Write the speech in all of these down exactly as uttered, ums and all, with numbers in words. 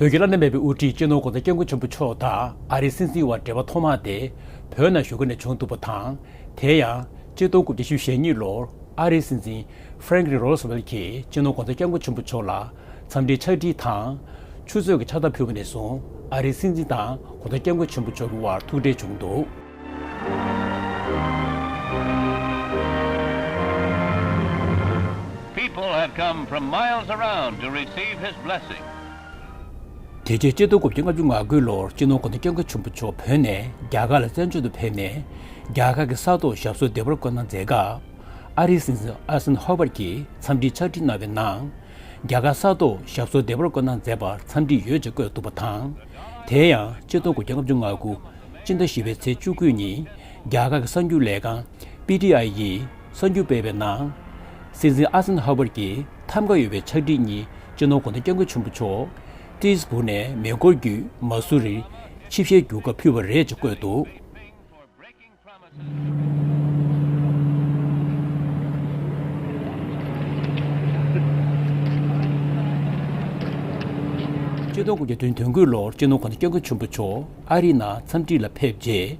བོད་ཀྱི་བླ་ན་མེད་པའི་དབུ་ཁྲིད་སྤྱི་ནོར་༧གོང་ས་༧སྐྱབས་མགོན་ཆེན་པོ་མཆོག་དང་ཨ་རིའི་སྲིད་འཛིན་དབར་འབྲེལ་བ་ཐོག་མ་དེ་བོད་ནང་བཞུགས་སྒར་ནས་བྱུང་འདུག་པ་དང་། དེ་ཡང་གཅིག་སྟོང་དགུ་བརྒྱ་བཞི་བཅུ་ཞེ་གཉིས་ལོར་ཨ་རིའི་སྲིད་འཛིན་ཧྥ་རེང་ཀི་ལིན་རོ་སི་ཝེལ་གྱིས་སྤྱི་ནོར་༧གོང་ས་༧སྐྱབས་མགོན་ཆེན་པོ་མཆོག་ལ་འཚམས་འདྲིའི་ཕྱག་བྲིས་དང་། ཆུ་ཚོད་ཀྱི་ཕྱག་རྟགས་ཕུལ་བ་ནས་བཟུང་ཨ་རིའི་སྲིད་འཛིན་དང་༧གོང་ས་༧སྐྱབས་མགོན་ཆེན་པོ་མཆོག་གི་དབར་ཐུག་འཕྲད་བྱུང་འདུག། People have come from miles around to receive his blessing. དེ་རྗེས་གཅིག་སྟོང་དགུ་བརྒྱ་ལྔ་བཅུ་ང་དགུ་ལོར་སྤྱི་ནོར་༧གོང་ས་༧སྐྱབས་མགོན་ཆེན་པོ་མཆོག་བོད་ནས་རྒྱ་གར་ལ་བཙན་བྱོལ་དུ་ཕེབས་ནས། རྒྱ་གར་གྱི་ས་ཐོག་ཞབས་སོར་བདེ་བར་བཀོད་གནང་མཛད་སྐབས། ཨ་རིའི་སྲིད་འཛིན་ཨ་སན་ཧོ་བར་གྱིས་འཚམས་འདྲིའི་ཕྱག་བྲིས་གནང་བའི་ནང་། རྒྱ་གར་ས་ཐོག་ཞབས་སོར་བདེ་བར་བཀོད་གནང་མཛད་པར་འཚམས་འདྲི་ཡོད་ཅེས་བཀོད་འདུག་པ་དང་། དེ་ཡང་གཅིག་སྟོང་དགུ་བརྒྱ་ལྔ་བཅུ་ང་དགུ་སྤྱི་ཟླ་བཞི་པའི་ཚེས་བཅུ་དགུ་ཉིན་རྒྱ་གར་གྱི་གསར་འགྱུར་ལས་ཁང་པི་ཊི་ཨའི་ཡིས་གསར་འགྱུར་སྤེལ་བའི་ནང་། སྲིད་འཛིན་ཨ་སན་ཧོ་བར་གྱིས་ཐང་ག་ཡོད་པའི་ཕྱག་བྲིས་གཉིས་སྤྱི་ནོར་༧གོང་ས་༧སྐྱབས་མགོན་ཆེན་པོ་མཆོག་ཏིས་པུར་ནས་མེ་འཁོར་བརྒྱུད་མ་སུ་རིར་ཆིབས་ཞལ་བསྒྱུར་སྐབས་ཕུལ་བ་རེད་ཅེས་བཀོད་འདུག། གཅིག་སྟོང་དགུ་བརྒྱ་དོན་དོན་དགུ་ལོར་སྤྱི་ནོར་༧གོང་ས་༧སྐྱབས་མགོན་ཆེན་པོ་མཆོག་ཨ་རིའི་ནང་འཚམས་འདྲི་ལ་ཕེབས་རྗེས།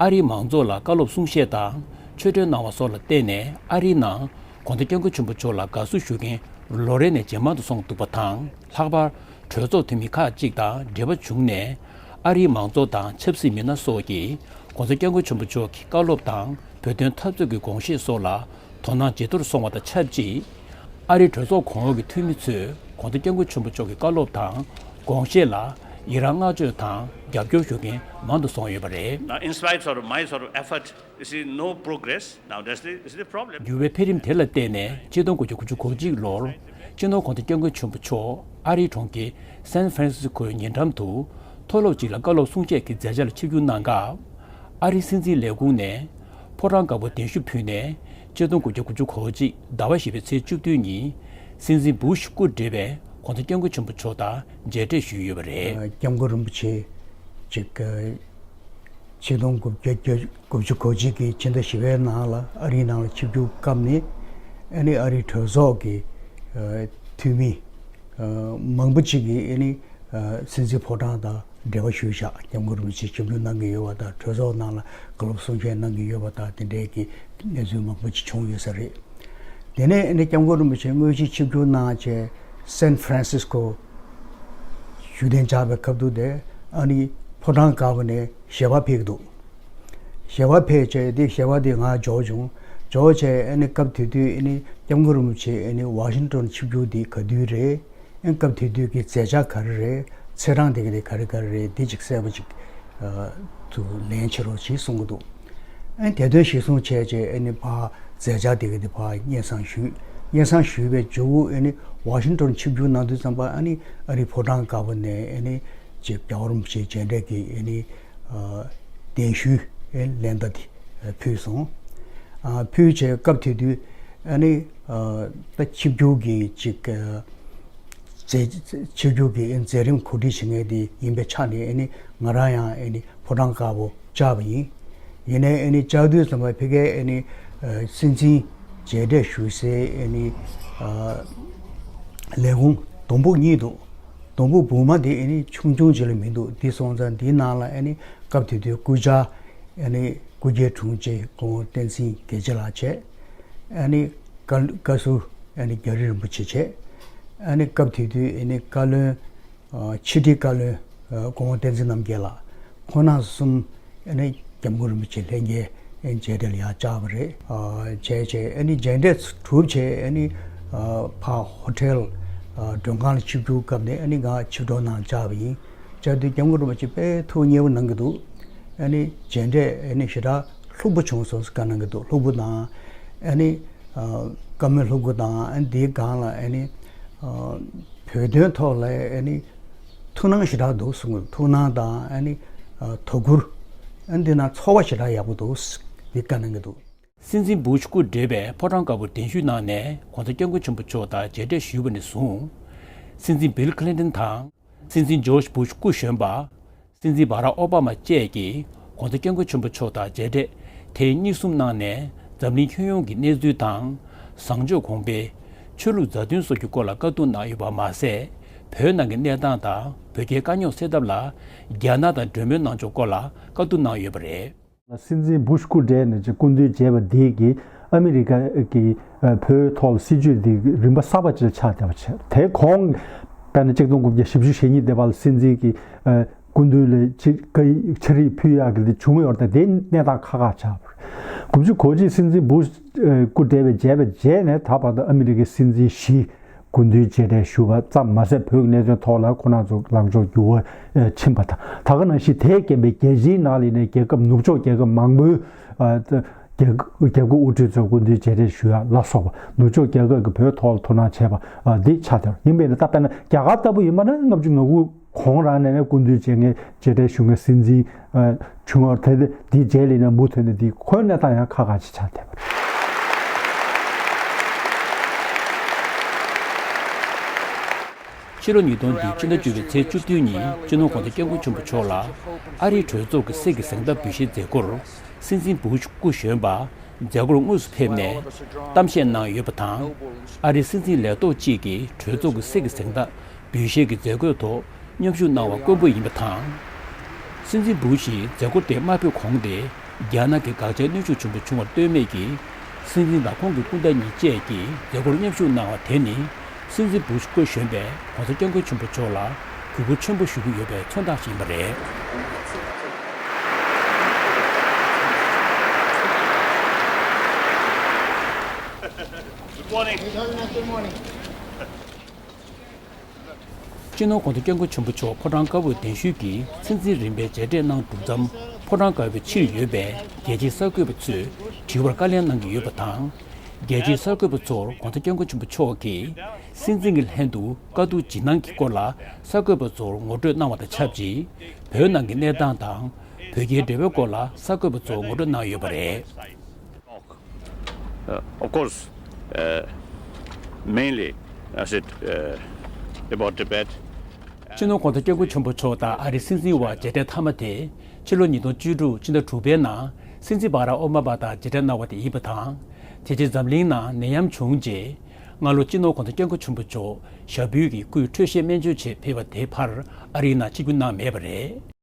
ཨ་རིའི་མང་ཚོགས་ལ་བཀའ་སློབ་གསུང་བཤད་དང་ཆོས་འབྲེལ་གནང་བ་སོགས་ལ་བརྟེན་ནས་ཨ་རིའི་ནང་༧གོང་ས་༧སྐྱབས་མགོན་ཆེན་པོ་མཆོག་ལ་དགའ་བསུ་ཞུ་མཁན་ལོ་རེ་ནས་ཇེ་མང་དུ་སོང་འདུག་པ་དང་། ལྷག་པར་གྲོས་ཚོགས་འཐུས་མི་ཁག་ཅིག་དང་འབྲེལ་བ་བྱུང་ནས། ཨ་རིའི་མང་ཚོགས་དང་ཆབ་སྲིད་མི་སྣ་སོགས་ཀྱིས་༧གོང་ས་༧སྐྱབས་མགོན་ཆེན་པོ་མཆོག་གི་བཀའ་སློབ་དང་བོད་དོན་འཐབ་རྩོད་ཀྱི་དགོངས་བཞེད་སོགས་ལ་དོ་སྣང་ཇེ་མཐོར་སོང་བ་དང་ཆབས་ཅིག། ཨ་རིའི་གྲོས་ཚོགས་གོང་འོག་གི་འཐུས་མི་ཚོས་༧གོང་ས་༧སྐྱབས་མགོན་ཆེན་པོ་མཆོག་གི་བཀའ་སློབ་དང་དགོངས་བཞེད་ལ་ཡི་རང་བསྔགས་བརྗོད་དང་རྒྱབ་སྐྱོར་ཞུ་མཁན་མང་དུ་སོང་ཡོད་པ་རེད། Now, in spite sort of my sort of effort, you see no progress. Now, that's the, that's the problem. འགྱུར་བའི་འཕེལ་རིམ་དེ་ལ་བརྟེན་ནས་གཅིག་སྟོང་དགུ་བརྒྱ་དགུ་བཅུ་གོ་གཅིག་ལོར་སྤྱི་ནོར་༧གོང་ས་༧སྐྱབས་མགོན་ཆེན་པོ་མཆོག་ཨ་རིའི་གྲོང་ཁྱེར་སན་ཧྥ་རན་སི་སི་ཁོའི་ཉེ་འགྲམ་དུ་མཐོ་སློབ་ཅིག་ལ་བཀའ་སློབ་གསུང་བཤད་ཀྱི་མཛད་འཆར་ལ་ཆིབས་བསྒྱུར་གནང་སྐབས། ཨ་རིའི་སྲིད་འཛིན་ལས་ཁུངས་ནས་ཕོ་བྲང་དཀར་པོར་གདན་ཞུ་ཕུལ་ནས་གཅིག་སྟོང་དགུ་བརྒྱ་དགུ་བཅུ་གོ་གཅིག་ཟླ་བ་བཞི་པའི་ཚེས་བཅུ་བདུན་ཉིན་སྲིད་འཛིན་བུ་ཤ་སྐུ་བགྲེས་པས་༧གོང་ས་༧སྐྱབས་མགོན་ཆེན་པོ་མཆོག་དང་མཇལ་འཕྲད་ཞུས་ཡོད་པ་རེད། ཨ། སྐྱབས་མགོན་རིན་པོ་ཆེ་ཅིག་ཨ། ཆིག་སྟོང་དགུ་བརྒྱ་དགུ་བཅུ་གོ་གཅིག་གི་ཕྱི་ཟླ་བཞི་པའི་ནང་ལ་ཨ་རིའི་ནང་ལ་ཆིབས་བསྒྱུར་སྐབས་ནས། ཨ་ནི་ཨ་རིའི་གྲོས་ཚོགས་ཀྱི་ཨ། འཐུས་མི་ཨ། མང་པོ་ཅིག་གིས་ཨ་ནི་ཨ། སྲིད་འཛིན་ཕོ་བྲང་དང་འབྲེལ་བ་ཞུས་བཞག། སྐྱབས་མགོན་རིན་པོ་ཆེ་ཆིབས་བསྒྱུར་གནང་གི་ཡོད་པ་དང་། གྲོས་ཚོགས་ནང་ལ་བཀའ་སློབ་གསུང་བཤད་གནང་གི་ཡོད་པ་དང་། དེ་འདྲའི་གི་གནས་ཚུལ་མང་པོ་ཅིག་བྱུང་ཡོད་ས་རེད། དེ་ནས་ཨ་ནི་སྐྱབས་མགོན་རིན་པོ་ཆེ་དངོས་གཞིའི་ཆིབས་བསྒྱུར་གནང་བྱས་སན་ཧྥ་རན་སིས་ཀོ་བཞུགས་གདན་འཇགས་པའི་སྐབས་དུ་དེ་ཨ་ནི་ཕོ་བྲང་དཀར་པོ་ནས་ཞལ་པར་ཕེབས་ཀྱི་འདུག། ཞལ་པར་ཕེབས་བྱས་དེ་ཞལ་པར་དེ་ང་འབྱོར་བྱུང་། འབྱོར་བྱས་ཨ་ནི་སྐབས་དེ་དུས་ཨ་ནི་སྐྱབས་མགོན་རིན་པོ་ཆེ་ཨ་ནི་ཝ་ཤིང་ཏོན་ཆིབས་བསྒྱུར་དེ་ག་དུས་རེད། ཨ་ནི་སྐབས་དེ་དུས་ཀྱི་མཛད་འཆར་ག་རེ་རེད། ཚེས་གྲངས་དེ་ག་དེ་ག་རེ་ག་རེ་རེད། དེ་ཅིག་གསལ་པོ་ཅིག་ཨ། དུ་ལན་བྱེད་རོགས་བྱེད་གསུང་གི་འདུག། ཨ་ནི་དེ་དོན་གཞིར་བཟུང་བྱས་རྗེས་ཨ་ནི་ཕར་མཛད་འཆར་དེ་ག་དེ་ཕར་སྙན་སེང་ཞུས། སྙན་སེང་ཞུས་པའི་མཇུག་ཨ་ནི་ཝ་ཤིང་ཏོན་ཆིབས་བསྒྱུར་གནང་དུས་ཙམ་པ་ཨ་ནི་ཨ་རིའི་ཕོ་བྲང་དཀར་པོ་ནས་ཨ་ནི་ཅིག་རྒྱལ་བ་རིན་པོ་ཆེ་མཇལ་འཕྲད་ཀྱི་ཨ་ནི་ཨ། གདན་ཞུ་ཨ་ནི་ལན་བརྡ་དེ་ཕུལ་སོང་། ཨ། ཕུལ་བྱས་སྐབས་དེ་དུས་ཨ་ནི་ཨ། ད་ཆིབས་བསྒྱུར་གྱི་ཅིག་ཨ། མཛད། ཆིབས་བསྒྱུར་གྱི་མཛད་རིམ་གོ་སྒྲིག་བྱེད་མཁན་དེ་ཡིན་པའི་ཆ་ནས་ཨ་ནི་ང་རང་ཡང་ཨ་ནི་ཕོ་བྲང་དཀར་པོ་བཅར་བ་ཡིན། ཡིན་ནའི་ཨ་ནི་བཅར་དུས་ཙམ་པ་ཕ་གིའི་ཨ་ནི་ཨ། སྲིད་འཛིན་མཇལ་འཕྲད་ཞུ་སའི་ཨ་ནི་ཨ། ལས་ཁུངས་སྡོང་ཕུག་གཉིས་འདུག། སྡོང་ཕུག་སྦུག་མ་དེ་ཨ་ནི་ཆུང་ཆུང་ཅིག་ལས་མི་འདུག། དེ་སོང་ཙང་དེའི་ནང་ལ་ཨ་ནི་སྐབས་དེ་དུས་སྐུ་བཅར་ཨ་ནི་སྐུ་སྒེར་དྲུང་ཆེ་སྐུ་ངོ་བསྟན་འཛིན་རྒྱལ་མཚན་ལགས་བྱས། ཨ་ནི་བཀའ་བཀའ་ཟུར་ཨ་ནི་རྒྱ་རི་རིན་པོ་ཆེ་བྱས། ཨ་ནི་སྐབས་དེ་དུས་ཨ་ནི་བཀའ་བློན་ཨ། ཕྱི་དྲིལ་བཀའ་བློན་ཨ། སྐུ་ངོ་བསྟན་འཛིན་རྣམ་རྒྱལ་ལགས། ཁོང་རྣམ་གསུམ་ཨ་ནི་སྐྱབས་མགོན་རིན་པོ་ཆེ་ལྷན་རྒྱས་ཨ་ནི་མཇལ་འཕྲད་ལ་ཡར་བཅར་བ་རེད། ཨ། བྱས་བྱས་ཨ་ནི་མཇལ་འཕྲད་གྲུབ་བྱས་ཨ་ནི་ཨ། ཕར་ཧོ་ཊེལ་ཨ། མགྲོན་ཁང་ལ་ཆིབས་བསྒྱུར་སྐབས་ནས་ཨ་ནི་ང་ཆིབས་གྲོགས་གནང་བཅར་བ་ཡིན། བཅར་དུས་སྐྱབས་མགོན་རིན་པོ་ཆེ་དཔེ་ཐུགས་མཉེས་པོ་གནང་གི་འདུག། ཨ་ནི་མཇལ་འཕྲད་ཨ་ནི་ཞེ་དྲག་ལྷུག་པོ་བྱུང་སོང་ཟེར་བཀའ་གནང་གི་འདུག། ལྷུག་པོ་དང་ཨ་ནི་ཨ། བཀའ་མོལ་ལྷུག་པོ་དང་ཨ་ནི་དེའི་སྒང་ལ་ཨ་ནི་ཨ། བོད་དོན་ཐོག་ལ་ཨ་ནི་ཐུགས་སྣང་ཞེ་དྲག་འདུག་གསུངས། ཐུགས་སྣང་དང་ཨ་ནི་ཨ། དོ་ཁུར། ཨ་ནི་དེ་ནང་ཚོར་བ་ཞེ་དྲག་ཡག་པོ་འདུག་ཟེར་དེ་བཀའ་གནང་གི་འདུག། སྲིད་འཛིན་བུ་ཤ་སྐུ་བགྲེས་པས་ཕོ་བྲང་དཀར་པོར་གདན་ཞུས་གནང་ནས་༧གོང་ས་༧སྐྱབས་མགོན་ཆེན་པོ་མཆོག་དང་མཇལ་འཕྲད་ཞུས་པ་ནས་བཟུང་། སྲིད་འཛིན་བིལ་ཁི་ལིན་ཏོན་དང་། སྲིད་འཛིན་ཇོརྗ་བུ་ཤ་སྐུ་གཞོན་པ། སྲིད་འཛིན་བྷ་རག་ཨོ་བྷ་མ་བཅས་ཀྱིས་༧གོང་ས་༧སྐྱབས་མགོན་ཆེན་པོ་མཆོག་དང་མཇལ་འཕྲད་ཐེངས་གཉིས་གསུམ་གནང་ནས། འཛམ་གླིང་ཁྱོན་ཡོངས་ཀྱི་གནས་ཚུལ་དང་། བཟང་སྤྱོད་གོང་འཕེལ། ཆོས་ལུགས་མཛའ་མཐུན་སོགས་ཀྱི་སྐོར་ལ་བཀའ་བསྡུར་གནང་ཡོད་པ་མ་ཟད། བོད་ནང་གི་གནས་སྟངས་དང་བོད་རྒྱའི་དཀའ་རྙོག་སེལ་ཐབས་ལ་རྒྱ་ནག་དང་གྲོས་མོལ་གནང་ཕྱོགས་སྐོར་ལ་བཀའ་བསྡུར་གནང་ཡོད་པ་རེད། སྲིད་འཛིན་བུ་ཤ་སྐུ་བགྲེས་ནས་ཅིག་སྐུ་མདུན་མཇལ་བ་འདི་གིས་ཨ་མི་རི་ཀ་གི་ཨ་བོད་ཐོག་ལ་སྲིད་ཇུས་འདི་རིམ་པ་གསར་པ་ཅིག་ཆགས་བསྡད་པ་བྱས། དེ་གོང་དཔེར་ན་ཆིག་སྟོང་དགུ་བརྒྱ་བཞི་བཅུ་ཞེ་གཉིས་དེ་བར་ལ་སྲིད་འཛིན་གྱི་ཨ་སྐུ་མདུན་ལ་ཅིག་བཀའ་ཡིག་ཕྱག་བྲིས་ཕུལ་ཡག་གི་འདི་བྱུང་ཡོད་རེད། དེ་གནས་སྟངས་ཁག་ཁག་ཆགས་པ་རེད། དགུ་བཅུ་གོ་གཅིག་སྲིད་འཛིན་བུ་ཤ་སྐུ་བགྲེས་པས་མཇལ་བའི་རྗེས་ནས་ད་བར་དུ་ཨ་མི་རི་ཀའི་སྲིད་འཛིན་བཞི་སྐུ་མདུན་མཇལ་འཕྲད་ཞུས་པ་ཙམ་མ་ཟད། བོད་ཀྱི་གནད་དོན་ཐོག་ལ་ཁོང་རྣམ་ཚོ་ལངས་ཕྱོགས་འགྱུར་བ་ཕྱིན་པ་དང་། ད་ག་ནང་བཞིན་དེས་རྐྱེན་པས་རྒྱལ་སྤྱིའི་ནང་ལ་ནས་རྒྱལ་ཁབ་ནུབ་ཕྱོགས་རྒྱལ་ཁབ་མང་པོའི་ཨ་རྒྱལ་རྒྱལ་ཁབ་དབུ་ཁྲིད་ཚོ་སྐུ་མདུན་མཇལ་འཕྲད་ཞུ་ཡ་ལ་སོགས་པ་ནུབ་ཕྱོགས་རྒྱལ་ཁབ་ཀྱིས་བོད་ཐོག་ལ་ཐུགས་སྣང་བྱས་པ་ཨ་འདི་ཆགས་བསྡད་པ་ཡིན་པས་ན། ད་དཔེར་ན་རྒྱ་གར་ལྟ་བུ་ཡིན་པ་ན་ལྔ་བཅུ་ང་དགུ་གོང་རང་ནས་ནས་སྐུ་མདུན་མཇལ་མཁན་མཇལ་འཕྲད་ཞུ་མཁན་སྲིད་འཛིན་ཨ་བྱུང་བ་དེ་དེ་འདིའི་རྗེས་ལ་ནས་མུ་མཐུད་ནས་འདི་ཁོའི་གནས་སྟངས་ཡང་ཁག་ཁག་ཅིག་ཆགས་བསྡད་པ་རེད། ཕྱི་ལོ་ཉིས་སྟོང་འདིའི་སྤྱི་ཟླ་བཅུ་པའི་ཚེས་བཅུ་བདུན་ཉིན་སྤྱི་ནོར་༧གོང་ས་༧སྐྱབས་མགོན་ཆེན་པོ་མཆོག་ལ་ཨ་རིའི་གྲོས་ཚོགས་ཀྱི་གསེར་གྱི་གཟེངས་རྟགས་འབུལ་བཞེས་མཛད་སྒོར་སྲིད་འཛིན་བུ་ཤ་སྐུ་གཞོན་པ་མཛད་སྒོར་དངོས་སུ་ཕེབས་ནས་གཏམ་བཤད་གནང་ཡོད་པ་དང་། ཨ་རིའི་སྲིད་འཛིན་ལས་ཐོག་གཅིག་གིས་གྲོས་ཚོགས་ཀྱི་གསེར་གྱི་གཟེངས་རྟགས་འབུལ་བཞེས་ཀྱི་མཛད་སྒོའི་ཐོག་མཉམ་ཞུགས་གནང་བ་དཀོན་པོ་ཡིན་པ་དང་། སྲིད་འཛིན་བུ་ཤའི་མཛད་སྒོ་དེར་མ་ཕེབས་གོང་དེ་རྒྱ་ནག་གི་དགག་བྱའི་གནོན་ཤུགས་ཆེན་པོ་བྱུང་བར་ལྟོས་མེད་ཀྱིས་སྲིད་འཛིན་དང་ཁོང་གི་སྐུ་ཟླ་གཉིས་བཅས་ཀྱིས་མཛད་སྒོར་མཉམ་ཞུགས་གནང་བ་དེ་ནི་སྲིད་འཛིན་བུ་ཤ་སྐུ་གཞོན་པས་༧གོང་ས་༧སྐྱབས་མགོན་ཆེན་པོ་མཆོག་ལ་གུས་བཀུར་ཆེན་པོ་ཞུ་གི་ཡོད་པའི་མཚོན་རྟགས་ཤིག་ཡིན་པ་རེད། Good morning. Good morning. སྤྱི་ནོར་༧གོང་ས་༧སྐྱབས་མགོན་ཆེན་པོ་མཆོག་ཕོ་བྲང་དཀར་པོར་གདན་ཞུས་ཀྱིས་སྲིད་འཛིན་རིམ་པའི་མཇལ་འཕྲད་གནང་གྲུབ་མཚམས། ཕོ་བྲང་དཀར་པོའི་ཕྱིར་ཡོད་པའི་རྒྱལ་སྤྱིའི་གསར་འགོད་པ་ཚོས་དྲི་བར་བཀའ་ལན་གནང་གི་ཡོད་པ་དང་། རྒྱལ་སྤྱིའི་གསར་འགོད་པ་ཚོར་༧གོང་ས་༧སྐྱབས་མགོན་ཆེན་པོ་མཆོག་གིས་སྲིད་འཛིན་གྱི་ལྷན་དུ་བཀའ་བསྡུར་ཇི་གནང་གི་སྐོར་ལ་གསར་འགོད་པ་ཚོར་ངོ་སྤྲོད་གནང་བ་དང་ཆབས་ཅིག་བོད་ནང་གི་གནས་སྟངས་དང་བོད་རྒྱའི་འབྲེལ་བའི་སྐོར་ལ་གསར་འགོད་པ་ཚོར་ངོ་སྤྲོད་གནང་ཡོད་པ་རེད། Uh, of course, uh, mainly, as it, uh, about Tibet. སྤྱི་ནོར་༧གོང་ས་༧སྐྱབས་མགོན་ཆེན་པོ་མཆོག་དང་ཨ་རིའི་སྲིད་འཛིན་དབར་མཇལ་འཕྲད་མཐའ་མ་དེ་ཕྱི་ལོ་ཉིས་སྟོང་བཅུ་དྲུག་ཕྱི་ཟླ་དྲུག་པའི་ནང་སྲིད་འཛིན་བྷ་རག་ཨོ་མ་མ་དང་མཇལ་འཕྲད་གནང་བ་དེ་ཡིན་པ་དང་། དེ་རྗེས་འཛམ་གླིང་ནང་ནད་ཡམས་བྱུང་རྗེས་སྔ་ལོ་སྤྱི་ནོར་༧གོང་ས་༧སྐྱབས་མགོན་ཆེན་པོ་མཆོག་ཞབས་བུད་ཀྱི་སྐུའི་འཕྲོད་བཞེས་སྨན་བཅོས་ཆེད་ཕེབས་པ་དེ་བར་ཨ་རིའི་ནང་ཆིབས་བསྒྱུར་གནང་མེད་པ་རེད།